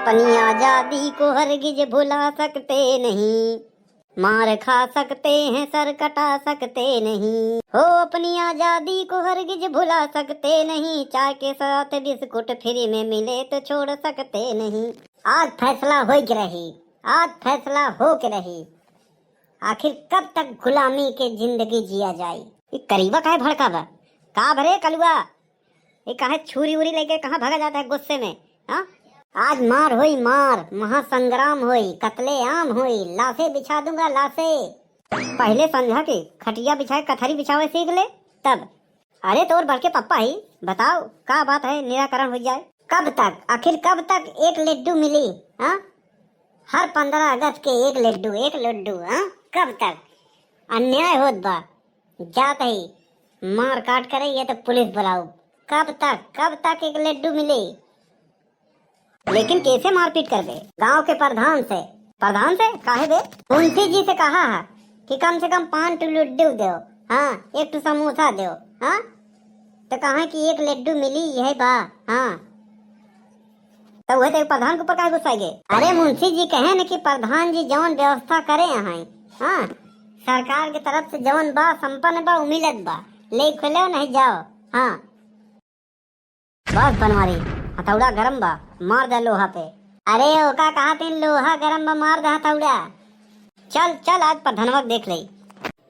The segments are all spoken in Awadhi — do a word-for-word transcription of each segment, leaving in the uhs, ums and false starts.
अपनी आजादी को हरगिज भुला सकते नहीं, मार खा सकते हैं, सर कटा सकते नहीं। हो, अपनी आजादी को हरगिज भुला सकते नहीं, चाय के साथ बिस्कुट फ्री में मिले तो छोड़ सकते नहीं। आज फैसला होइके रही, आज फैसला होके रही। आखिर कब तक गुलामी के जिंदगी जिया जाई? ई करीबा काहे भड़का बा? का भरे कलुआ? ये काहे छुरी उरी लेके कहाँ भागा जाता है गुस्से में? हाँ, आज मार होई, मार, महासंग्राम होई, कत्लेआम होई, लाशें बिछा दूंगा, लाशें। पहले समझा कि खटिया बिछाए, कथरी बिछावे सीख ले, तब। अरे तोर बड़के पप्पा ही, बताओ का बात है, निराकरण हो जाए। कब तक, आखिर कब तक एक लड्डू मिली? हाँ, हर पन्द्रह अगस्त के एक लड्डू, एक लड्डू, हाँ, कब तक? अन्याय होत बा। जात ही मार काट करे या तो पुलिस बुलाओ। कब तक, कब तक एक लड्डू मिले? लेकिन कैसे मारपीट करबे? गांव के प्रधान से। प्रधान से? काहे बे? मुंशी जी से कहा है कि कम से कम पाँच ठो लड्डू दो, हाँ, एक ठो समोसा दो, हाँ। तो कहा कि एक लड्डू मिली, यही बा, हाँ। तो वह तो प्रधान के ऊपर काहे गुस्साए गए? अरे मुंशी जी कहे न कि प्रधान जी जौन व्यवस्था करे हैं, हाँ, सरकार के तरफ से जौन बा, संपन्न बा, उ मिलत बा, ले खोलो नहीं जाओ। हाँ, बस बनवारी, हथौड़ा गरम बा, मार दे लोहा पे। अरे ओका कहा तीन, लोहा गरम बा, मार दे हथौड़ा। चल चल, आज प्रधानवा के देख ले।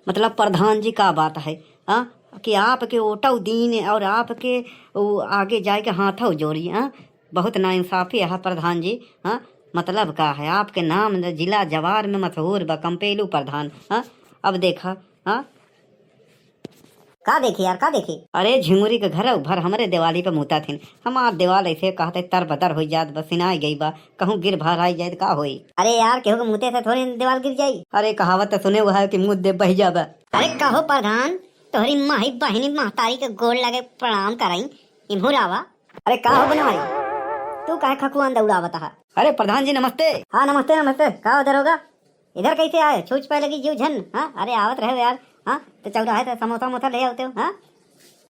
मतलब प्रधान जी, का बात है, हाँ, कि आपके ओटव दीन और आपके उ आगे जाए के हाथव जोड़ी, हाँ? बहुत नाइंसाफी है प्रधान जी, हाँ? मतलब का है, आपके नाम जिला जवार में मशहूर बा, कंपेलू प्रधान, हाँ? अब देखा, हाँ? का देखी यार, का देखी? अरे झिंगुरी के घर भर हमरे देवाली पे मूता थिन, हमार देवाल ऐसे कहते तर बतर हो जात बा, सिनाई गई बा, कहूँ गिर भराई जाए तो का होई? अरे यार, केहू के मूते से थोड़ी देवाल गिर जाई। अरे कहावत तो सुने हुआ है कि मूत दे बह जाबा। अरे कहो प्रधान, तोहरी माही बहिनी महतारी के गोड़ लगे प्रणाम कराई, इम्हूर आवा। अरे का हो बनवारी, तू काहे खकुआन दौड़ावत हा? अरे प्रधान जी नमस्ते। हाँ नमस्ते नमस्ते। का हो दरोगा, इधर कैसे आए? छूछ पाए लगी जीव झन। हाँ अरे आवत रहे हो यार। हाँ तो चौराहे से समोसा वमोसा ले आते हो। हाँ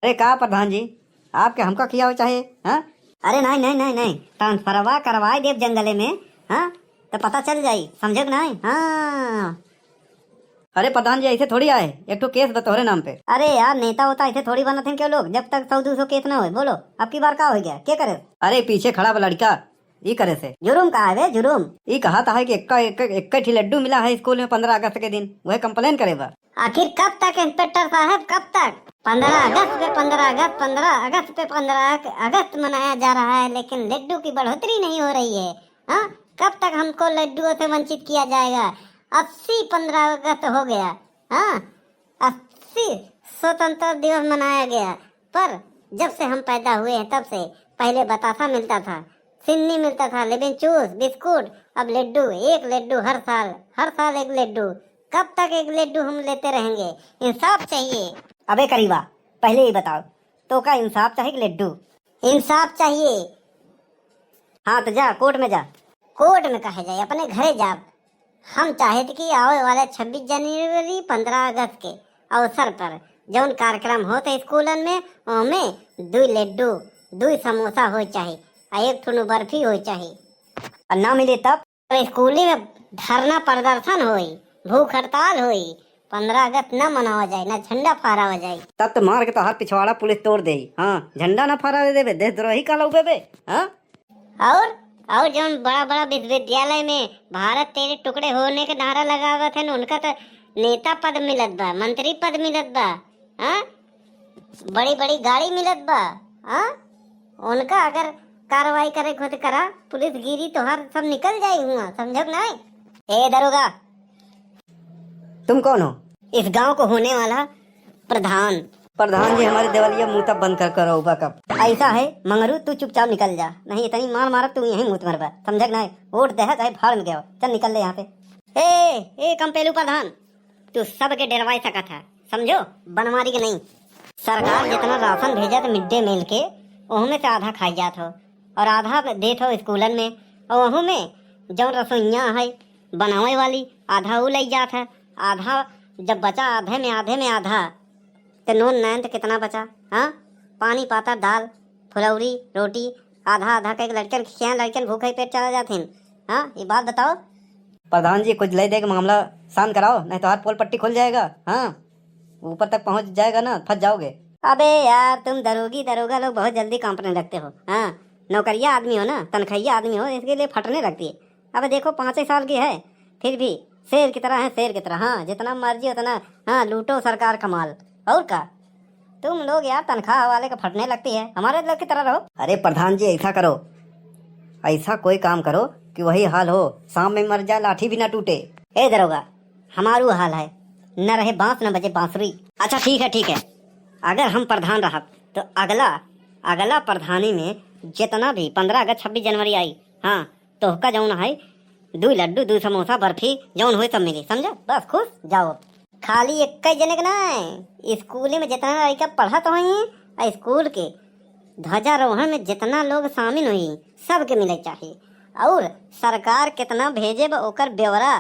अरे का प्रधान जी, आपके हमका खियावे चाहे? हाँ अरे नहीं नहीं नहीं नहीं, ट्रांसफरवा करवाए देव जंगले में। हाँ तो पता चल जाई, समझे कि नहीं? हाँ अरे प्रधान जी, ऐसे थोड़ी आए, एक ठो केस बा तोहरे नाम पे। अरे यार, नेता होता ऐसे थोड़ी बनत हैं क्यों लोग, जब तक सौ दो सौ केस ना होए। बोलो, अब की बार का हो गया, के करे? अरे पीछे खड़ा बा लड़का, ई करे से। जुर्म का है बे, जुर्म? ई कहा था है कि एक्का, एक्का, एक्का ठी लड्डू मिला है स्कूल में पन्द्रह अगस्त के दिन, वह कंप्लेन करे बा। आखिर कब तक इंस्पेक्टर साहब, कब तक? पन्द्रह अगस्त पे पन्द्रह अगस्त, पन्द्रह अगस्त पे पन्द्रह अगस्त मनाया जा रहा है, लेकिन लड्डू की बढ़ोतरी नहीं हो रही है। हाँ, कब तक हमको लड्डुओं से वंचित किया जाएगा? अस्सी पन्द्रह अगस्त हो गया, हाँ, अस्सी स्वतंत्र दिवस मनाया गया, पर जब से हम पैदा हुए हैं तब से पहले बतासा मिलता था, सिन्नी मिलता था, लेमन चूस, बिस्कुट, अब लड्डू, एक लड्डू हर साल, हर साल एक लड्डू। कब तक एक लड्डू हम लेते रहेंगे? इंसाफ चाहिए। अबे करीबा, पहले ही बताओ, तो का इंसाफ चाहिए कि लड्डू? इंसाफ चाहिए। हाँ तो जा, कोर्ट में जा। कोर्ट में काहे जाए, अपने घरे जाब। हम चाहत कि आवे वाले छब्बीस जनवरी, पन्द्रह अगस्त के अवसर पर जौन कार्यक्रम होत है स्कूलन में, ओमे दुई लड्डू, दुई समोसा होए चाही, आ एक ठुनु बर्फी होए चाही। और ना मिले तब? और स्कूली में धरना प्रदर्शन होई, भूख हड़ताल होई, पन्द्रह अगस्त ना मनावा जाए, ना झंडा फहरावा जाए। तब तो मार के तोहार पिछवाड़ा पुलिस तोड़ देई। हाँ, झंडा ना फहरावे देबे, देशद्रोही कहलाउबे बे। हाँ? और, और जौन बड़ा बड़ा विश्वविद्यालय में भारत तेरे टुकड़े होने के नारा लगावत हैं, उनका तो नेता पद मिलत बा, मंत्री पद मिलत बा, हाँ? बड़ी बड़ी गाड़ी मिलत बा, हाँ? उनका अगर कार्रवाई करे के होत करा, पुलिस गिरी तोहार सब निकल जाई हुआ, समझो कि नहीं? ए दरोगा, तुम कौन हो? इस गांव को होने वाला प्रधान। प्रधान जी, हमारे देवलिया मुंह तब बंद कर करो बा कब। ऐसा है मंगरू, तू चुपचाप निकल जा, नहीं इतनी मार मारब तू यहीं मुंह मरबा, समझे कि नहीं? वोट दे है चाहे भाड़ में गयो, चल निकल ले यहाँ से। ए, ए कंपेलू प्रधान, तू सबके डरवाई सकत है, समझो, बनवारी के नहीं। सरकार जितना राशन भेजत मिड डे मील के, ओहमे से आधा खाई जात हो और आधा देत हो स्कूलन में, और ओहू में जौन रसोइया है बनावे वाली, आधा ऊ लई जात है, आधा जब बचा आधे में, आधे में आधा, तो नून नैन तो कितना बचा? हाँ, पानी पाता, दाल, फुलौरी, रोटी, आधा आधा कइके लड़कन खियाए, लड़कन भूखे पेट चला जाथिन। हाँ, ये बात बताओ। प्रधान जी, कुछ ले दे के मामला शांत कराओ, नहीं तो हाथ पोल पट्टी खुल जाएगा। हाँ, ऊपर तक पहुंच जाएगा ना, फंस जाओगे। अबे यार, तुम दरोगी दरोगा लोग बहुत जल्दी कांपने लगते हो। हाँ, नौकरिया आदमी हो ना, तनख्वाहिया आदमी हो, इसके लिए फटने लगती है। अब देखो, पाँच ही साल की है, फिर भी शेर की तरह है, शेर की तरह। हाँ, जितना मर्जी उतना, हाँ, लूटो सरकार का माल। और का, तुम लोग यार तनख्वाह वाले का फटने लगती है, हमारे लोग की तरह रहो। अरे प्रधान जी, ऐसा करो, ऐसा कोई काम करो कि वही हाल हो, शाम में मर जाए, लाठी भी ना टूटे। ए दरोगा, हमारू हाल है, न रहे बांस न बजे बांसुरी। अच्छा ठीक है, ठीक है, अगर हम प्रधान रहब तो अगला, अगला प्रधानी में जितना भी पन्द्रह अगस्त, छब्बीस जनवरी आई, हाँ, तोहका जौन है, दू लड्डू, दू समोसा, बर्फी, जौन होई सब मिली, समझा? बस खुश, जाओ। खाली एक जने के ना, स्कूल में जितना लड़का पढ़त होई, आ स्कूल के ध्वजारोहण में जितना लोग शामिल होई, सबके मिले चाहिए। और सरकार कितना भेजे बा, ओकर ब्यौरा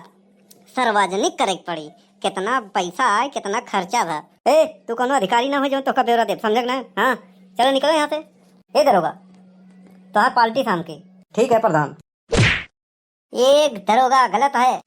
सार्वजनिक करे के पड़ी, कितना पैसा आए, कितना खर्चा बा। ए, तू कोनो अधिकारी ना हो जो तोहका ब्यौरा देब, समझे के ना? हाँ, चलो निकलो यहाँ से। ए दरोगा, तोहार पार्टी शाम के। ठीक है प्रधान। एक दरोगा गलत है।